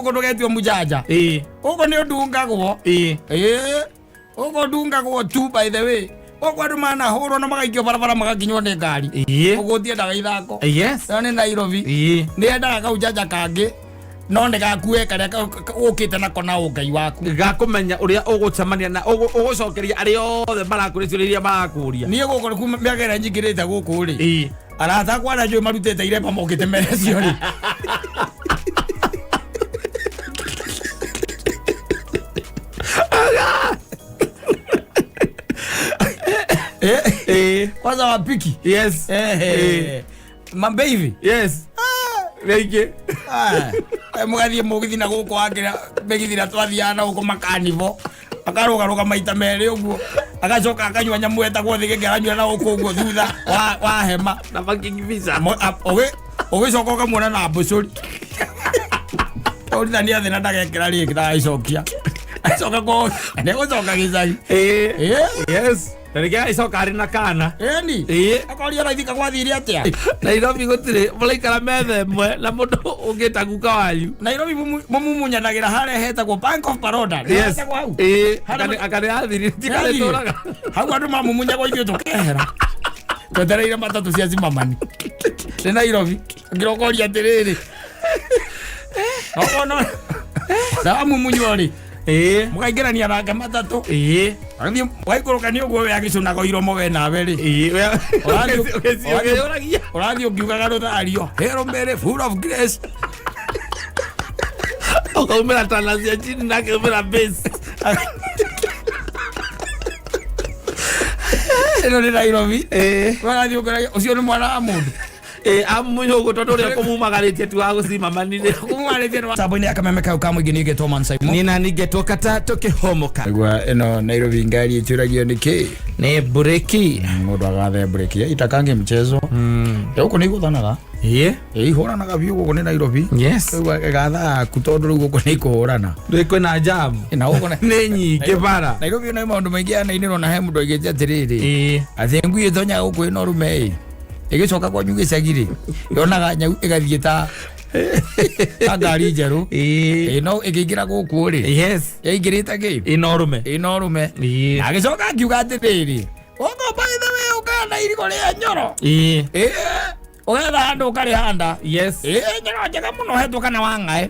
Gũkũ ndũgetio mũjanja. Gũkũ nĩ ũndungagwo. Ĩĩ, gũkũ ndungagwo tu. By the way, gũkũ andũ manahũrwo na magaikio barabara, magakinywo nĩ ngari. Gũkũ ũtiendaga ithako. Ĩyo nĩ Nairobi. Nĩ endaga kaujanja kangĩ, no nĩ gakue karĩa ũkĩte nako na ũngai waku. Gakũmenya ũrĩa ũgũcemania na ũgũcokeria arĩa othe marakũria ciũria iria marakũria. Niĩ gũkũ nĩ kuma mĩaka ĩrĩa nyingĩrĩte gũkũ rĩ, arata akwa arĩa njũĩ marutĩte iremba mokĩte mere cio rĩ. Kwanza wapiki. Mambe hivi. Yes, rĩngĩ. Mũgathiĩ mũgithi na gũkũ wakĩra mĩgithi na twathiaga na gũkũ makanibo, akarũgarũga maita merĩ ũguo, agacoka akanyua nyamũ etagwo thĩgĩngĩ, aranyua na gũkũ ũguo thutha wa hema. Na fucking visa. Ũgĩcoka ũkamuona na mbũcũri ũrithania thĩ na ndagekĩra rĩngĩ, ndagaicokia, acoka ko nĩgũcoka gĩcagi. Yes, na rĩngĩ agĩcoka arĩ na kana. Ĩni. Akoria raithika gwathire atĩa. Nairobi gũtirĩ mũraikara metha ĩmwe na mũndũ ũngĩta guka wanyu. Nairobi mũmumunyanagĩra harĩa hetagwo Bank of Baroda. Yes. Hetagwo hau. Akane akane athiri tikarĩtũraga. Hau andũ mamumunyagwo, ithuĩ tũkehera twetereire matatũ cia cimamani. Nĩ Nairobi ngĩrokoria atĩrĩrĩ, okono ndamumunywo rĩ, mũkaingĩrania nake matatũ. Agathiĩ mũgaikũrũkania ũguo, we agĩcũnaga iromo, we nawe rĩ. Ũkĩyũragia. Ũrathiĩ ũkiugaga rũthario, "Hail Mary, full of grace." Ũkaumĩra tana cia chini nake umĩra base. Ĩno nĩ Nairobi. Ũrathiĩ ũkĩragia ũcio nĩ mwana wa mũndũ. Amunya ũguo tondũ ũrĩa kũmumagarĩtie tu wa gũcimamani-rĩ. Tambo-inĩ ya kameme kau ka mũingĩ, nĩ ngetwo Man Simon. Nina ningetwo kata tũkĩhomoka. Igua ĩno Nairobi, ngari ĩtũragio nĩ kĩ? Nĩ mburĩki. Mũndũ agathe breki itakangi mchezo. Gũkũ nĩ igũthanaga. Ihũranaga biũ, gũkũ nĩ Nairobi. Rĩu ĩgatha aku tondũ rĩu gũkũ nĩ ikũhũrana. Rĩ kwĩna jam. Na gũkũ nĩ Nĩ nyingĩ bara. Nairobi nĩ maũndũ maingĩ yanainĩrwo, na he mũndũ aigĩte atĩrĩrĩ, atĩ ngui ĩtonyaga gũkũ ĩna ũrũme ĩ, ĩgĩcoka kwanyu gĩcagi rĩ, yonaga nyau ĩgathiĩ ta ngari njerũ. Ĩ, no ĩkĩingĩra gũkũ rĩ, yaingĩrĩte kĩ? Ĩna ũrũme. Ĩna ũrũme. Na agĩcoka akiuga atĩrĩrĩ, gũkũ by the way ũkaga na irigũ rĩa nyoro. Ĩ, ũgetha handũ ũkarĩhanda. Ĩ, nyoro njega mũno ũhetwo kana wang'ae,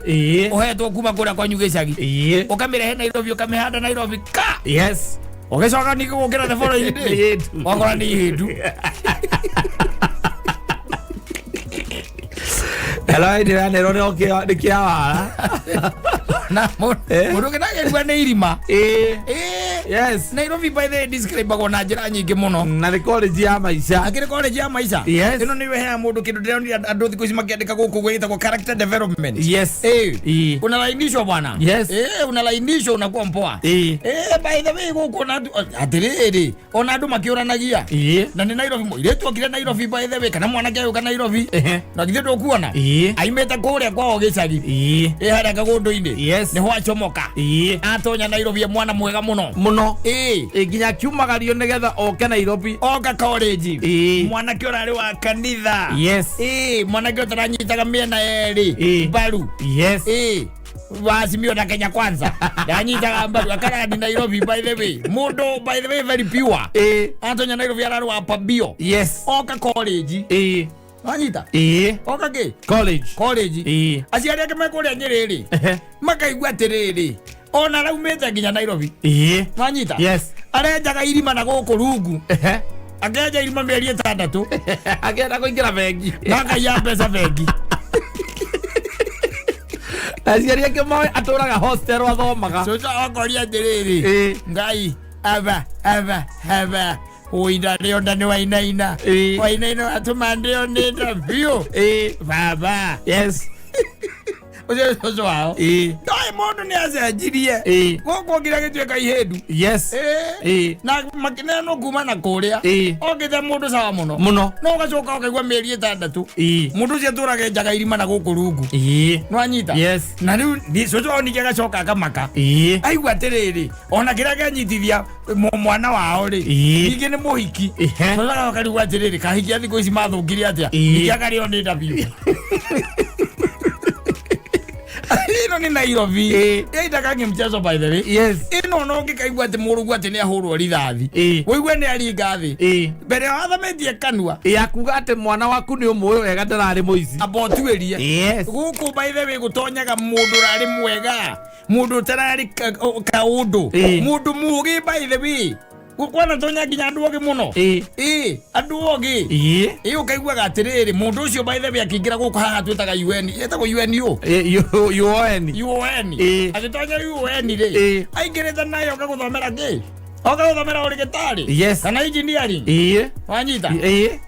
ũhetwo kuma kũrĩa kwanyu gĩcagi, ũkamĩrehe Nairobi, ũkamĩhanda Nairobi ka. Ũgĩcoka ningĩ gũkĩra the following day, Nĩ ihĩndu. wakora nĩ ihĩndu. Hello, ndĩranerwo nĩ kĩa wara. Na mũndũ ũngĩ nagĩkua nĩ irima. Ĩ. Nairobi by the way describagwo na njĩra nyingĩ mũno. Na nĩ college ya maica. Akĩrĩ college ya maica. Ĩno nĩyo ĩheaga mũndũ kĩndũ ndĩronire andũ thikũ ici makĩandĩka gũkũ ũguo, ĩtagwo character development. Unalainishwa bwana. Unalainishwa, unakuwa mpoa. By the way, gũkũ ona atĩrĩrĩ, ona andũ makĩũranagia, na nĩ Nairobi mũirĩtu okire Nairobi by the way, kana mwanake agĩũka Nairobi, na githĩ ndũkuona aimĩte kũrĩa kwao gĩcagi, ĩ harĩa kagũndũ-inĩ, nĩho acomoka. Atonya Nairobi e mwana mwega mũno. Mũno. Ĩ, nginya akiumagario nĩgetha oke Nairobi. Oka college, mwanake ũrarĩ wa kanitha. Mwanake ũtaranyitaga mĩena yerĩ mbaru. Wasimio na Kenya Kwanza ndanyitaga mbaru, akarani Nairobi by the way, mũndũ by the way very pure. Atonya Nairobi ararĩ wa pabio. Oka college, wanyita? Oka kĩ? College. College. Aciari ake me kũrĩa Nyĩrĩ rĩ, makaigua atĩrĩrĩ, ona araumĩte nginya Nairobi, wanyita? Yes. Arenjaga irima na gũkũ rungu, akenja irima mĩeri 6. Akĩenda kũingĩra bengi. Na akaiya mbeca bengi. Aciari ake moĩ atũraga hostel athomaga. Cũcũ akoria atĩrĩrĩ, Ngai aba aba aba ũinda rĩonda nĩ wainaina. Wainaina watũma ndĩo nĩ nda biũ. Baba. Ũcio nĩ cũcũ wao. Ndoĩ mũndũ nĩ acenjirie. Gũkũ nginya gĩtuĩka ihĩndu. Na makĩneanwo kuma na kũrĩa. Okĩte mũndũ sawa mũno. Mũno. No ũgacoka ũkaigua mĩeri 6, mũndũ ũcio atũraga enjaga irima na gũkũ rungu. Nwanyita? Yes. Na rĩu cũcũ wao ningĩ agacoka akamaka, aigua atĩrĩrĩ, ona kĩrĩa kĩanyitithia mwana wao rĩ, ningĩ nĩ mũhiki. Cũcũ akarigwo atĩrĩrĩ, kahiki a thikũ ici mathũkire atĩa? Ningĩ akarĩo nĩ nda biũ. Ĩno nĩ Nairobi. Ĩitakangi mchezo, by the way. Ĩno no ũngĩkaigua atĩ mũrũgu atĩ nĩ ahũrwo rithathi, ũigue nĩ aringa thĩ mbere ya wathamĩtie kanua. Ya kuga atĩ mwana waku nĩ ũmũĩ wega ndararĩ mũici. Amba ũtuĩrie. Gũkũ, by the way, gũtonyaga mũndũ ũrarĩ mwega, mũndũ ũtararĩ kaũndũ, mũndũ mũgĩ, by the way. Kwanatonya nginya andũ ogĩ mũno. Ĩ andũ ogĩ. Ĩ ũkaiguaga atĩrĩrĩ, mũndũ ũcio, by the way, akĩingĩra gũkũ haha twĩtaga UN, ĩtagwo UNU. UN. UN. Agĩtonya UN rĩ, aingĩrĩte nayo oka gũthomera kĩ? Oka gũthomera ũrĩgĩtarĩ kana engineering. Wanyita? Ĩĩ,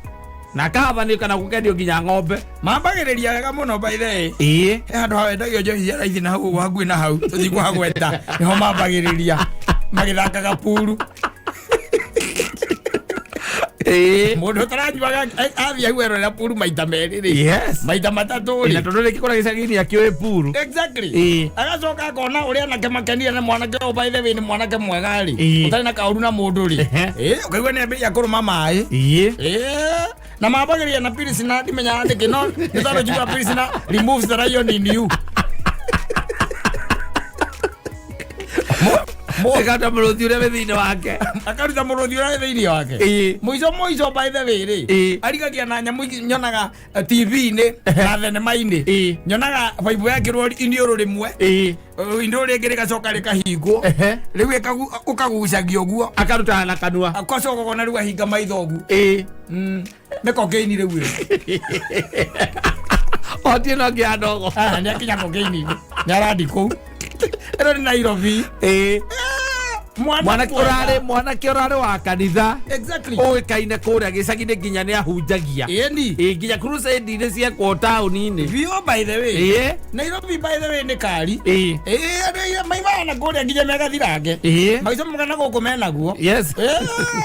na kabathanio kana gũkendio nginya ng'ombe. Mambagĩrĩria wega mũno, by the way. He handũ hawendagio njohi ya raithi na hau ũguo hakuhĩ na hau tũtikũhagweta, nĩho mambagĩrĩria magĩthakaga puru. Mũndũ ũtaranyuaga athiĩ hau erorera puru maita merĩ rĩ, maita matatũ Na rĩ. tondũ rĩngĩ kũrĩa gĩcagi-inĩ akĩũĩ puru. Agacoka akona ũrĩa anake makenire na mwanake ũyũ, by the way, nĩ mwanake mwega rĩ, ũtarĩ na kaũru na mũndũ rĩ. Ũkaigua nĩ ambĩrĩria kũrũma maĩ. Na mambagĩrĩria na pilsner, ndimenyaga nĩkĩ, no nĩ tondũ njigua pilsner removes the lion in you. Ĩkata mũrũthi ũrĩa wĩ thĩinĩ wake. Akaruta mũrũthi ũrĩa wĩ thĩinĩ wake. Mũico mũico, by the way rĩ, arigagia na nyamũ ici nyonaga TV-inĩ na thenema-inĩ. Nyonaga baibũ yakĩrwo iniũrũ rĩmwe, iniũrũ rĩngĩ rĩgacoka rĩkahingwo. Rĩu ũkagucagia ũguo. Akarutaga na kanua. Akacoka ũkona rĩu ahinga maitho ũguo. Nĩ kokeini rĩu ĩyo. Otie no ngĩa ndogo. Ah, nĩ akinya kokeini-inĩ, nĩ arandi kũu. Ĩno nĩ Nairobi. Mwana Mwanake mwega. ũrarĩ mwanake ũrarĩ wa kanitha ũĩkaine kũrĩa gĩcagi-inĩ, nginya nĩ ahunjagia. Ĩĩ, nginya crusade-inĩ ciekwo taũni-inĩ. Biũ, by the way. Nairobi, by the way, nĩ kari. Ĩĩ, andũ aingĩ maimaga na kũrĩa nginya megathirange. Maico mũgana gũkũ menaguo.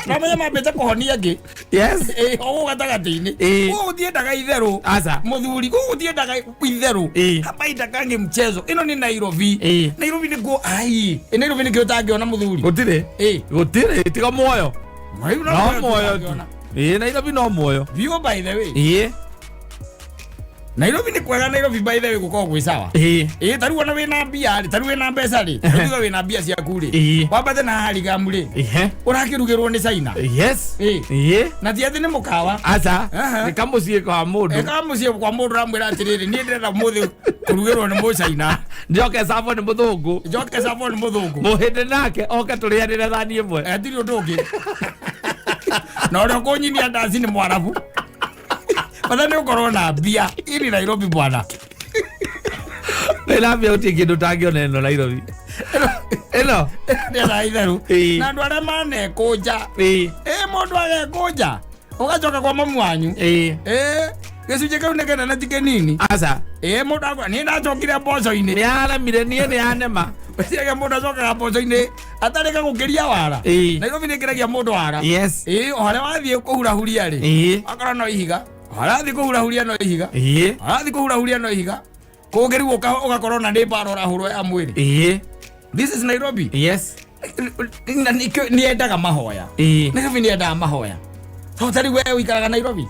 No menye mambĩte kũhonia ngĩ. Ĩĩ, o gũkũ gatagatĩ-inĩ. Gũkũ gũtiendaga itherũ. Aca. Mũthuri, gũkũ gũtiendaga itherũ. Hapa itakangi mchezo. Ĩno nĩ Nairobi. Nairobi nĩkuo ai. Ĩ Nairobi nĩkĩo ũtangĩona mũthuri. Gũtirĩ. Gũtirĩ, tiga muoyo. Rĩu No no muoyo tu. ũtangĩona. Ĩĩ, Nairobi no muoyo. Biũ, by the way. Nairobi nĩ kwega. Nairobi, by the way, gũkoragwo gwĩ sawa. Ĩĩ, tarĩu ona wĩna mbia rĩ, tarĩu wĩna mbeca rĩ, tarĩu tuge wĩna mbia ciaku rĩ, wambate na harigamu rĩ, ũrakĩrugĩrwo nĩ China. Na ti atĩ nĩ mũkawa. Aca. Aha. Nĩ kamũciĩ kwa mũndũ. Eka mũciĩ kwa mũndũ, ũramwĩra atĩrĩrĩ, niĩ ndĩrenda mũthĩ kũrugĩrwo nĩ mũcaina. Njoke cabo nĩ mũthũngũ. Njoke cabo nĩ mũthũngũ. Mũhĩndĩ nake oke tũrĩanĩre thani ĩmwe. Hatirĩ ũndũ ũngĩ, na ũrĩa ũkũnyinia ndaci nĩ Mwarabu. Bata nĩ ũkorwo na mbia ili Nairobi, bwana. Wĩna mbia gũtirĩ kĩndũ ũtangĩona ĩno Nairobi ĩno. Ndĩra itherũ. Na andũ arĩa manekũnja, ĩ mũndũ agekũnja ũgacoka kwa mamu wanyu. Ĩ gĩcunjĩ kĩu nĩ kĩnene, ti kĩnini. Aca. Ĩ mũndũ akwa niĩ ndacokire mboco-inĩ. Nĩ aremire, niĩ nĩ anema. Ciage mũndũ acokaga mboco-inĩ atarĩ gagũkĩria wara. Nairobi nĩ ĩkĩragia mũndũ wara. Ĩ o harĩa wathiĩ kũhurahuria rĩ, akorwo no ihiga, o harĩa wathiĩ kũhurahuria no ihiga, o harĩa wathiĩ kũhurahuria no ihiga, kũngĩ rĩu ũgakorwo na nĩ mbara ũrahũrwo ya mwĩrĩ. This is Nairobi. Na nĩkĩo nĩ endaga mahoya. Nairobi nĩ endaga mahoya, so tarĩu we ũikaraga Nairobi,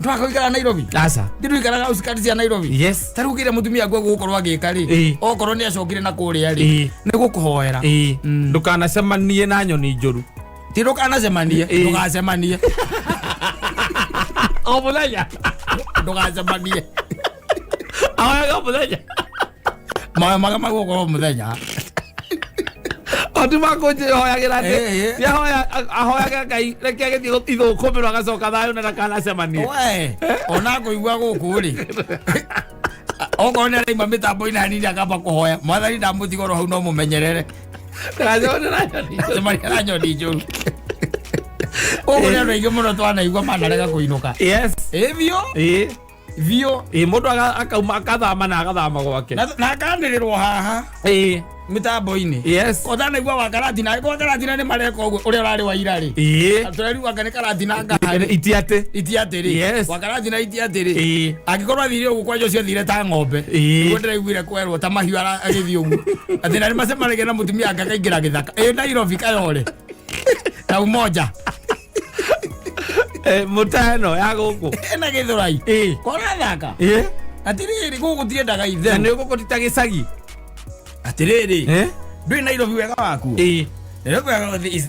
ndwaka ũikaraga Nairobi? Aca. Ndĩ ndũikaraga outskirts cia Nairobi? Tarĩu kĩrĩa mũtumia akue gũkorwo agĩka rĩ, okorwo nĩ acokire na kũrĩa rĩ, nĩ gũkũhoera. Ndũkanacemanie na nyoni njũru. Ti ndũkanacemanie. Ndũgacemanie. O mũthenya. Ndũgacemanie. Ahoyaga o mũthenya. Mahoya maga magũkorwo mũthenya. O ti makũnjĩhoyagĩra. Ĩĩ. Ahoyaga Ngai reke agĩthiĩ ithũkũmĩrwo agacoka thayũ na ndakanacemanie. We ona ngũigua gũkũ rĩ, okorwo nĩ araima mĩtambo-inĩ hanini, akamba kũhoya, Mwathani, ndamũtiga oro hau, no mũmenyerere. Ndagacemanie na nyoni njũru. Cemania na nyoni njũru. Gũkũ nĩ andũ aingĩ mũno twanaigua manarega kũinũka. Ĩ biũ. Biũ. Ĩĩ, mũndũ akauma akathama na agathama gwake. Na akanĩrĩrwo haha mĩtambo-inĩ. Ũtanaigua wa Karatina, kwa Karatina nĩ mareka ũguo ũrĩa ũrarĩ wa ira rĩ. Tũreriu anga nĩ Karatina ngari. Iti atĩ. Iti atĩrĩ. Wa Karatina iti atĩrĩ. Angĩkorwo athire ũguo kwanja ũcio athire ta ng'ombe. Nĩguo ndĩraiguire kwerwo ta mahiũ agĩthiĩ ũguo. Atĩ na nĩ macemanagia na mũtumia anga akaingĩra gĩthaka. Ĩ Nairobi kayore. Na umoja. Mũteno ya gũkũ. Ĩna gĩthũrai. Kora thaka. Atiriri, gũkũ tiendaga Na itherũ. nĩ gũkũ ti ta gĩcagi. Atiriri, Eh? ndũĩ Nairobi wega wakuo? Ĩĩ. Nairobi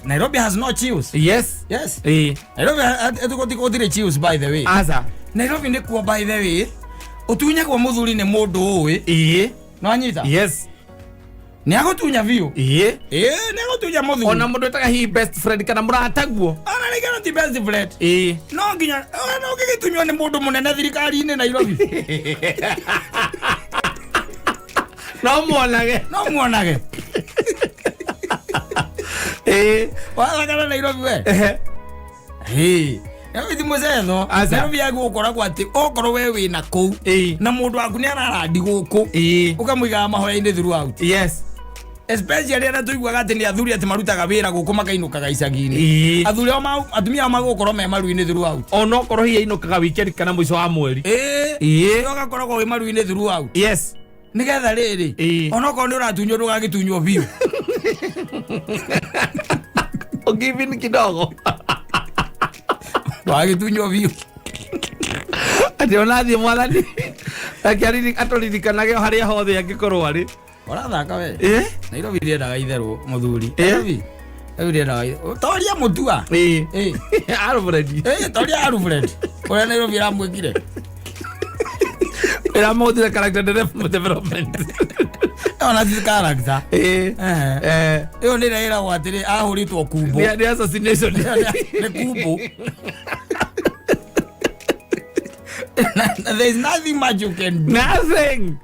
Nairobi has no chills. Yes. Yes. Ĩĩ. Nairobi gũtirĩ chills, by the way. Aca. Nairobi nĩ kuo, by the way, ũtunyagwo mũthuri nĩ mũndũ ũĩ. Ĩĩ. Nĩwanyita? Yes. Nĩ agũtunya biũ. Ĩĩ. Ĩĩ, nĩ agũtunya mũthuri. Ona mũndũ etaga hihi best friend kana mũrataguo. Ona rĩngĩ no ti best friend. Ĩĩ. No nginya ona ũngĩgĩtunywo nĩ mũndũ mũnene thirikari-inĩ Nairobi. No muonage. No muonage. Ĩĩ. Wathakana Nairobi we. Ehe. Ĩĩ. Nairobi ti mũcetho. Aca. Nairobi yaku ũkoragwo atĩ okorwo we wĩna kũu Ĩĩ. na mũndũ waku nĩ ararandi gũkũ, Ĩĩ. ũkamũigaga mahoya-inĩ throughout. Yes. Especially arĩa tũiguaga atĩ nĩ athuri atĩ marutaga wĩra gũkũ makainũkaga icagi-inĩ. Ĩĩ. Athuri ao atumia ao magũkorwo me maru-inĩ throughout. Onokorwo hihi ainũkaga weekend kana mũico wa mweri. Ĩĩ. Ĩĩ. Ũgakoragwo wĩ maru-inĩ throughout. Yes. Nĩgetha rĩrĩ, Ĩĩ. onokorwo nĩ ũratunywo ndũgagĩtunywo biũ. Ũgivin kidogo. Ndũgagĩtunywo biũ. Atĩ ona thiĩ mwathani reke atũririkanage o harĩa hothe angĩkorwo arĩ. Ũrathaka we. Ĩĩ. Nairobi ndĩendaga itherũ mũthuri. Ĩĩ. Nairobi ndĩendaga itherũ. Toria mũtua. Ĩĩ. Ĩĩ. Alfred. Ĩĩ, toria Alfred ũrĩa Nairobi ĩramwĩkire. Ĩramũhũthĩra character development. Ona ti character. Ĩĩ. Ehe. Eh. Ĩyo nĩ ĩrĩa ĩragwo atĩrĩ ahũrĩtwo kumbo. Nĩ assassination. Nĩ kumbo. There is nothing much you can do. Nothing.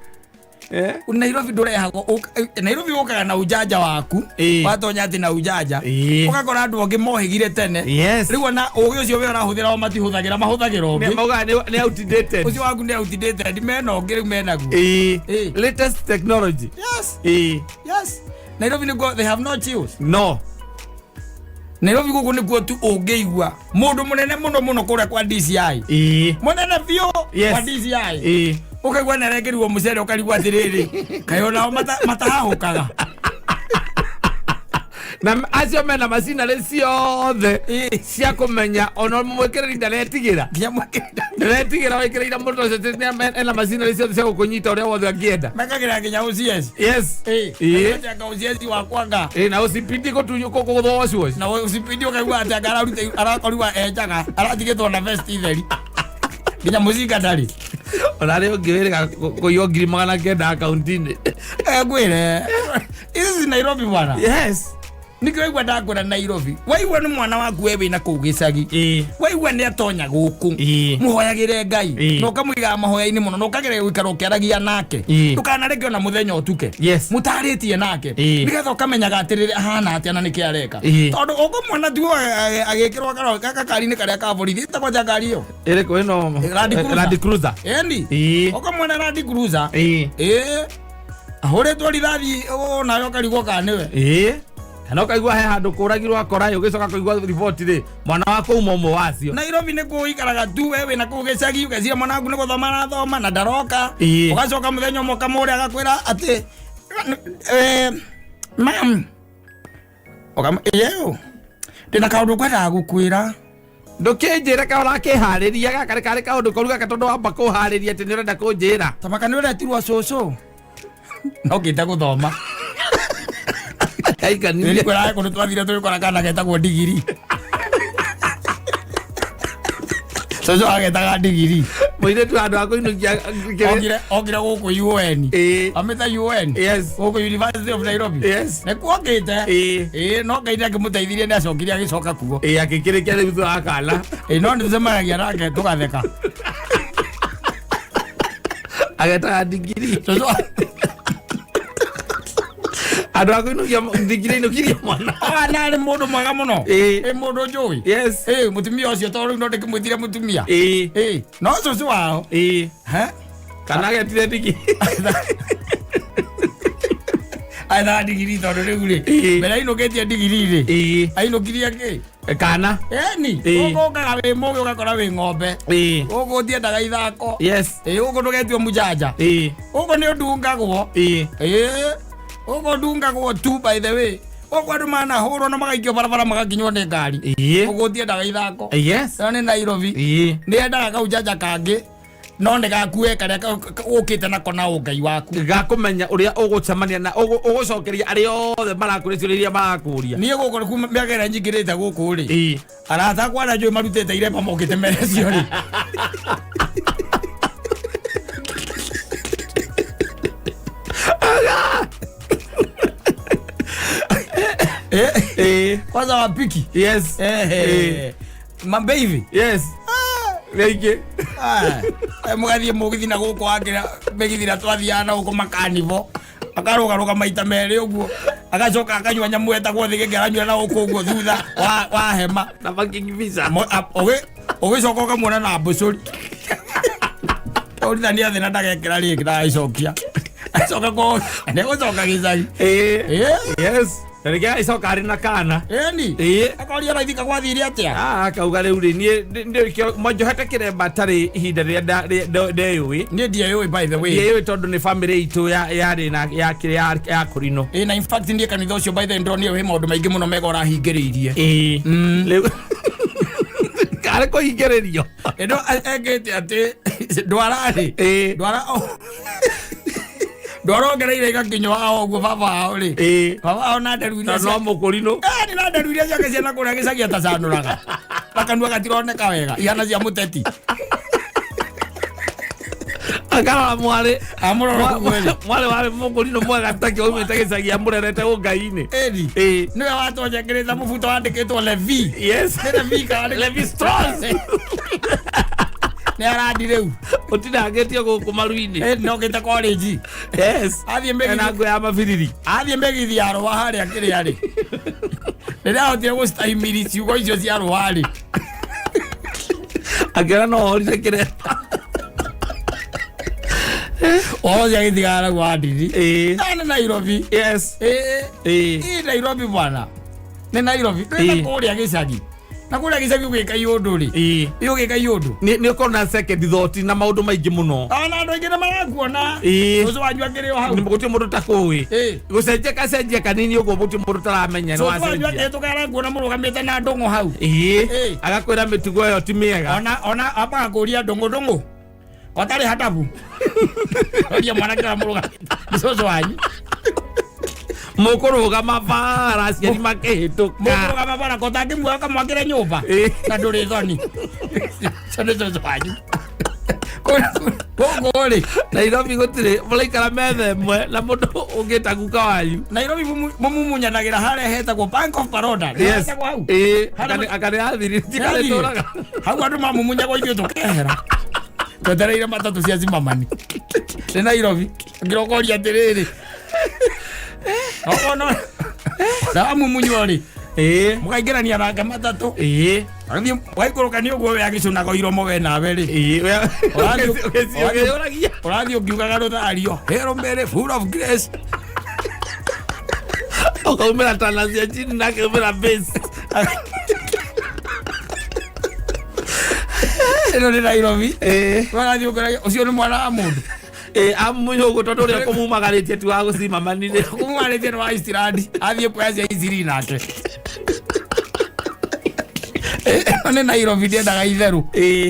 Eh? Nairobi ndũrehagwo Nairobi ũkaga na ujanja waku. Ĩĩ. Watonya atĩ na ujanja, Ĩĩ. ũgakora andũ angĩ mohĩgire tene. Yes. Rĩu ona ũgĩ ũcio we ũrahũthĩra o matihũthagĩra, mahũthagĩra Nĩ ũngĩ. maugaga nĩ outdated. Ũcio waku nĩ outdated, mena ũngĩ rĩu menaguo. Ĩĩ. Ĩĩ. Latest technology. Yes. Ĩĩ. Yes, Nairobi nĩkuo they have no chills. No. Nairobi gũkũ nĩkuo tu ũngĩigua mũndũ mũnene mũno mũno kũrĩa kwa DCI, Ĩĩ. mũnene biũ Yes. kwa DCI, Ĩĩ. ũkaigua nĩarekĩrirwo mũcere, ũkarigwo atĩrĩrĩ, kaĩ onao matahahũkaga? Na acio mena macinarĩ ciothe Ĩĩ. cia kũmenya ona mwĩkĩrĩri ndaretigĩra. Nginya mwĩkĩrĩra. Ndaretigĩra wĩkĩrĩire mũndũ ũcio atĩ ena macinarĩ ciothe cia gũkũnyita ũrĩa wothe angĩenda. Mekagĩra nginya OCS. Yes. Ĩĩ. Ĩĩ. Anga OCS wakwanga. Ĩĩ, na ũcipindi gũtunywo gũthocwo. Na ũcipindi ũkaigua atĩ anga ararute arakorirwo enjaga aratigĩtwo na vest theri, nginya mũcinga ndarĩ. Ona arĩa ũngĩ wĩrĩga kũiywo 900,000 akaunti-inĩ. Ngwĩre, ici ci Nairobi bwana. Yes. Nĩkĩo waigua ndakwĩra Nairobi, waigua nĩ mwana waku we wĩna kũu gĩcagi, Ĩĩ. waigua nĩ atonya gũkũ, Ĩĩ. mũhoyagĩre Ngai Ĩĩ. na ũkamũigaga mahoya-inĩ mũno na ũkageria gũikara ũkĩaragia nake. Ĩĩ. Ndũkanareke ona mũthenya ũtuke Yes. mũtarĩtie nake, Ĩĩ. nĩgetha ũkamenyaga atĩrĩrĩ ahana atĩa na nĩkĩ areka. Ĩĩ. Tondũ ũkũmwona tu agĩkĩrwo gakari-inĩ karĩa ka borithi ĩtagwo atĩa ngari ĩyo? Ĩrĩkũ ĩno? Land Cruiser. Land Cruiser. Ĩni. Ĩĩ. Ũkamwona Land Cruiser. Ĩĩ. Ĩĩ, ahũrĩtwo rithathi onawe ũkarigwo kana nĩwe. Ĩĩ, kana ũkaigua he handũ kũragirwo akora ũgĩcoka kũigua riboti rĩ mwana wa kuma ũmwe wacio. Nairobi nĩ kuo ũikaraga tu we wĩna kũu gĩcagi, ũgeciria mwana waku nĩ gũthoma arathoma na ndaroka. Ĩĩ. Ũgacoka mũthenya ũmwe ũkamũrĩa agakwĩra atĩ mam, yeo ndĩna kaũndũ ngwendaga gũkwĩra. Ndũkĩnjĩre ka ũrakĩharĩria gaka nĩ karĩ kaũndũ koru gaka tondũ wamba kũharĩria atĩ nĩ ũrenda kũnjĩra. Tamaka nĩ ũretirwo cũcũ no kĩte gũthoma. Aikanire. Kwĩraga kũndũ twathire tũgĩkora kana getagwo ndigiri, cũcũ agetaga ndigiri. Mũirĩtu handũ ha kũinũkia. Okire gũkũ UN. Ĩĩ. Amĩta UN. Yes. Gũkũ University of Nairobi. Yes. Nĩkuo okĩte. Ĩĩ. Ĩĩ, no Ngai nĩakĩmũteithirie, nĩacokire agĩcoka kuo. Ĩĩ, akĩkĩrĩkia rĩu thutha wa kana. Ĩĩ, no nĩtũcemanagia nake tũgatheka. Agetaga ndigiri. Cũcũ Handũ ha kũinũkia ndigiri ainũkirie mwana. Ona arĩ mũndũ mwega mũno. Ĩĩ. Ĩ, mũndũ njũĩ. Yes. Ĩĩ, mũtumia ũcio tondũ rĩu no ndĩkĩmwĩtire mũtumia. Ĩĩ. Ĩĩ, no cũcũ wao. Ĩĩ. He? Kana agetire ndigiri. Aethaga ndigiri tondũ rĩu rĩ, Ĩĩ. mbere ainũkĩtie ndigiri rĩ, Ĩĩ. ainũkirie kĩ? Kana. Ĩni. Ĩĩ. Gũkũ ũkaga wĩ mũgĩ ũgakora wĩ ng'ombe. Ĩĩ. Gũkũ ũtiendaga ithako. Yes. Ĩĩ, gũkũ ndũgetio mũjanja. Ĩĩ. Gũkũ nĩ ũndungagwo. Ĩĩ. Ĩĩ, gũkũ ndungagwo tu, by the way. Gũkũ andũ manahũrwo na magaikio barabara magakinywo nĩ ngari. Ĩĩ. Gũkũ ũtiendaga ithako. Yes. Ĩyo nĩ Nairobi. Ĩĩ. Nĩ yendaga kaujanja kangĩ. No nĩ gaku we karĩa ũkĩte nako na ũngai waku. Gakũmenya ũrĩa ũgũcemania na ũgũcokeria arĩa othe marakũria ciũria iria marakũria. Niĩ gũkũ kuma mĩaka ĩrĩa nyingĩrĩte gũkũ rĩ, arata akwa arĩa njũĩ marutĩte iremba mokĩte mere cio rĩ. Kwanza wapiki. Yes. Mambe hivi. Yes. Rĩngĩ. Mũgathiĩ mũgithi na gũkũ wakĩra mĩgithi na twathiaga na gũkũ makanibo akarũgarũga maita merĩ ũguo agacoka akanyua nyamũ etagwo thĩgĩngĩ aranyua na gũkũ ũguo thutha wa hema na parking visa. Ũgĩcoka ũkamuona na mbũcũri. Ũrithania thĩ na ndagekĩra rĩngĩ ndagaicokia. Acoka kũ nĩgũcoka gĩcagi. Yes. Na rĩngĩ agĩcoka arĩ na kana. Ĩni. Akoria raithika gwathire atĩa? Akauga rĩu rĩ niĩ njohete kĩremba tarĩ ihinda rĩrĩa ndeyũĩ. Niĩ ndieyũĩ by the way. Ndieyũĩ tondũ nĩ family itũ yarĩ na ya kũrinũ. Na in fact niĩ kanitha ũcio by the way ndĩronire wĩ maũndũ maingĩ mũno mega ũrahingĩrĩirie. Rĩu karĩ kũhingĩrĩrio. Ĩno ekĩte atĩ ndwara rĩ. Ndwara ndwarongereire igakinywo hao ũguo baba wao rĩ. Baba wao na nderu iria no mũkũrinũ. Nĩ na nderu iria ciake ciana kũrĩa gĩcagi atacanũraga. Na kanua gatironeka wega ihana cia mũteti. Akarora mwarĩ. Amũrora ũguo rĩ. Mwarĩ warĩ mũkũrinũ mwega take aumĩte gĩcagi amũrerete ũngai-inĩ. Ĩni. Nĩwe watonyekerĩte mũbuto wandĩkĩtwo Levi. Yes. Nĩ Levi kana Levi Strauss. Nĩ arandi rĩu. Ũtinangĩtio gũkũ maru-inĩ. No gĩte college. Yes. Athiĩ mĩgithi. Na nguo ya mabiriri. Athiĩ mĩgithi ya rũa harĩa kĩrĩa rĩ. Rĩrĩa ahotire gũcitaimiri ciugo icio cia rũa rĩ. Akĩona no ohorire kĩremba. Othe agĩtigara gwa ndini. Nĩ Nairobi. Yes. Ĩ Nairobi bwana. Nĩ Nairobi. Twĩna kũrĩa gĩcagi. Na kũrĩa gĩcagi ũgĩka iũndũ rĩ. Ũgĩka iũndũ. Nĩ ũkorwo na second thought na maũndũ maingĩ mũno. Ona andũ aingĩ nĩ marakuona. Ũcio wanyu akĩrĩ o hau. Gũtirĩ mũndũ takũĩ. Gũcenjia gacenjia kanini ũguo gũtirĩ mũndũ taramenya nĩ wacenjia. Ũcio wanyu akĩhĩtũka arakuona mũrũgamĩte na ndũng'ũ hau. Agakwĩra mĩtugo ĩyo ti mĩega. Ona ambaga kũria ndũng'ũ ndũng'ũ. Otarĩ hatabu. Oria mwanake ũrĩa mũrũgamĩte. Nĩ cũcũ wanyu. Mũkũrũgama bara aciari makĩhĩtũka. Mũkũrũgama bara ko ũtangĩmuoya ũkamwakĩre nyũmba. Na ndũrĩ thoni. Ũcio nĩ cũcũ wanyu. Gũkũ rĩ. Nairobi gũtirĩ mũraikara metha ĩmwe na mũndũ ũngĩta guka wanyu. Nairobi mũmumunyanagĩra harĩa hetagwo Bank of Baroda. Yes. Anga nĩ yathirire tikarĩtũraga. Hau andũ mamumunyagwo ithuĩ tũkehera. Twetereire matatũ cia Zimmerman. Nĩ Nairobi. Ngĩrokoria atĩrĩrĩ. Ono ndamumunywo rĩ. Mũkaingĩrania nake matatũ. Agĩthiĩ waikũrũkania ũguo we agĩcũnaga iromo we nawe rĩ. Ũrathiĩ ũkiugaga rũthario. Hail Mary full of grace. Ũkaumĩra tana cia chini nake aumĩra base. Ĩno nĩ Nairobi. Ũrathiĩ ũkoragia ũcio nĩ mwana wa mũndũ. Amunya ũguo tondũ ũrĩa kũmumagarĩtie ti wa gũcimamanire. Kũmumagarĩtie nĩ wa Eastland. Athiĩ kuoya cia Eastleigh nake. Ĩno nĩ Nairobi ndiendaga itherũ.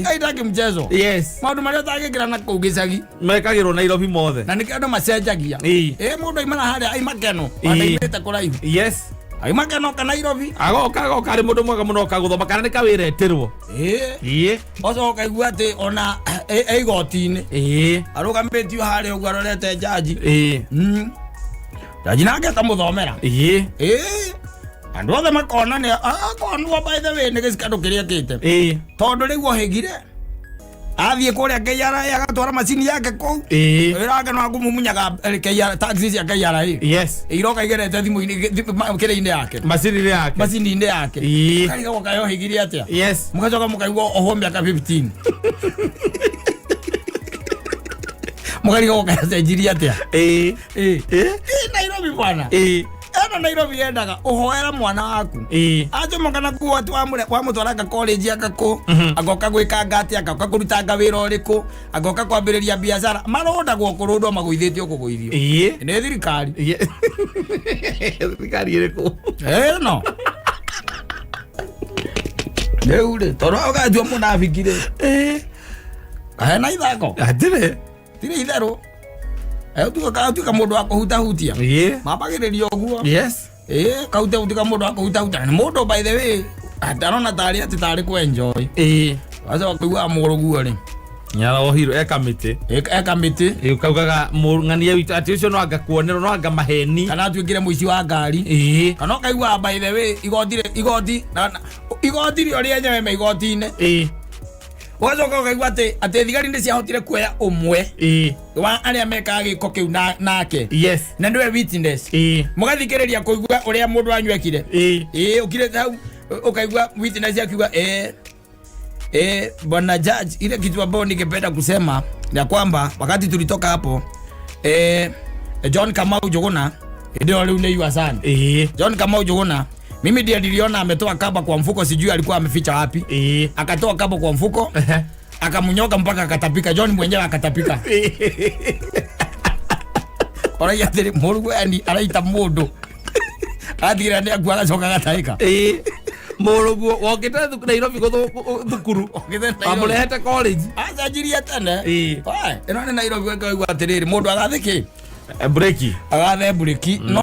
Haitaki mchezo. Yes. Maũndũ marĩa ũtangĩkĩra na kũu gĩcagi. Mekagĩrwo Nairobi mothe. Na nĩkĩo andũ macenjagia. Mũndũ aimana harĩa aima Keno. Aimĩte kũraihu. Yes. Aima Keno ka Nairobi. Agoka arĩ mũndũ mwega mũno oka gũthoma kana nĩ kawĩra etĩrwo. Ũcoka ũkaigua atĩ ona e igoti-inĩ. Arũgamĩtio harĩa ũguo arorete jaji. Jaji nake akamũthomera. Andũ othe makona nĩ akonwo by the way nĩ gĩcikandũ kĩrĩa ekĩte. Tondũ rĩu ohĩgire athiĩ kũrĩa KRA agatwara macini yake kũu. Wĩra wake no akũmumunyaga KRA taxi cia KRA. Yes. Iroka igerete thimũ-inĩ kĩrĩa-inĩ yake. Macini-inĩ yake. Macini-inĩ yake. Karigagwo kaĩ ohĩgire atĩa. Yes. Mũgacoka mũkaigua ohwo mĩaka 15. Mũkarigagwo kaĩ acenjirie atĩa. Nairobi bwana. Eno Nairobi yendaga ũhoera mwana waku. Achomoka na kuo atĩ wamũtwaraga college agakũ, agoka gwĩkanga atĩa, agoka kũrutanga wĩra ũrĩkũ, agoka kwambĩrĩria biacara. Marũndagwo kũrũndwo magũithĩtio kũgũithio. Nĩ thirikari. Thirikari ĩrĩkũ? Ĩno. Rĩu rĩ, tondũ ũgatua mũnabiki rĩ. Kahena ithako. Hatirĩ. Tirĩ itherũ. Ũtuĩka mũndũ wa kũhutahutia. Ĩĩ. Mambagĩrĩria ũguo. Yes. Ĩĩ, kahutahutia mũndũ wa kũhutahutia. Nĩ mũndũ, by the way, atarona tarĩ atĩ tarĩ kũ enjoy. Ĩĩ. Wacoka kũigua mũrũguo rĩ. Nĩarohirwo e kamĩtĩ. E kamĩtĩ. Ĩĩ, ũkaugaga mũng'ania witũ atĩ ũcio no anga kuonerwo, no anga maheni. Kana atuĩkire mũici wa ngari. Ĩĩ. Kana ũkaigua, by the way, igoti igoti igoti rĩo rĩenyewe me igoti-inĩ. Ĩĩ. Ũgacoka ũkaigua atĩ thigari nĩ ciahotire kuoya ũmwe Ĩĩ. wa arĩa mekaga gĩko kĩu nake. Yes. Na nĩwe witness. Ĩĩ. Mũgathikĩrĩria kũigua ũrĩa mũndũ wanyu ekire. Ĩĩ. Ĩĩ, ũkirĩte hau ũkaigua witness akiuga, bwana judge, ile kitu ambayo ningependa kusema ya kwamba wakati tulitoka hapo, John Kamau Njuguna ndio rĩu nĩ yua sana. Ĩĩ. John Kamau Njuguna, mimi ndiye niliona ametoa kamba kwa mfuko, sijui alikuwa ameficha wapi. Ĩĩ. Akatoa kamba kwa mfuko, akamnyoka mpaka akatapika. John mwenyewe akatapika. Oraiga atĩrĩ, mũrugũ yani araita mũndũ atigĩrĩra nĩ akua, agacoka agatahĩka. Ĩĩ, mũrũguo wokĩte Nairobi thukuru. Okĩte Nairobi. Wamũrehete college. Acanjirie tene. Ĩĩ. Ĩno nĩ Nairobi, ũkaigua atĩrĩrĩ, mũndũ agathe kĩ? Breki. Agathe mburĩki no.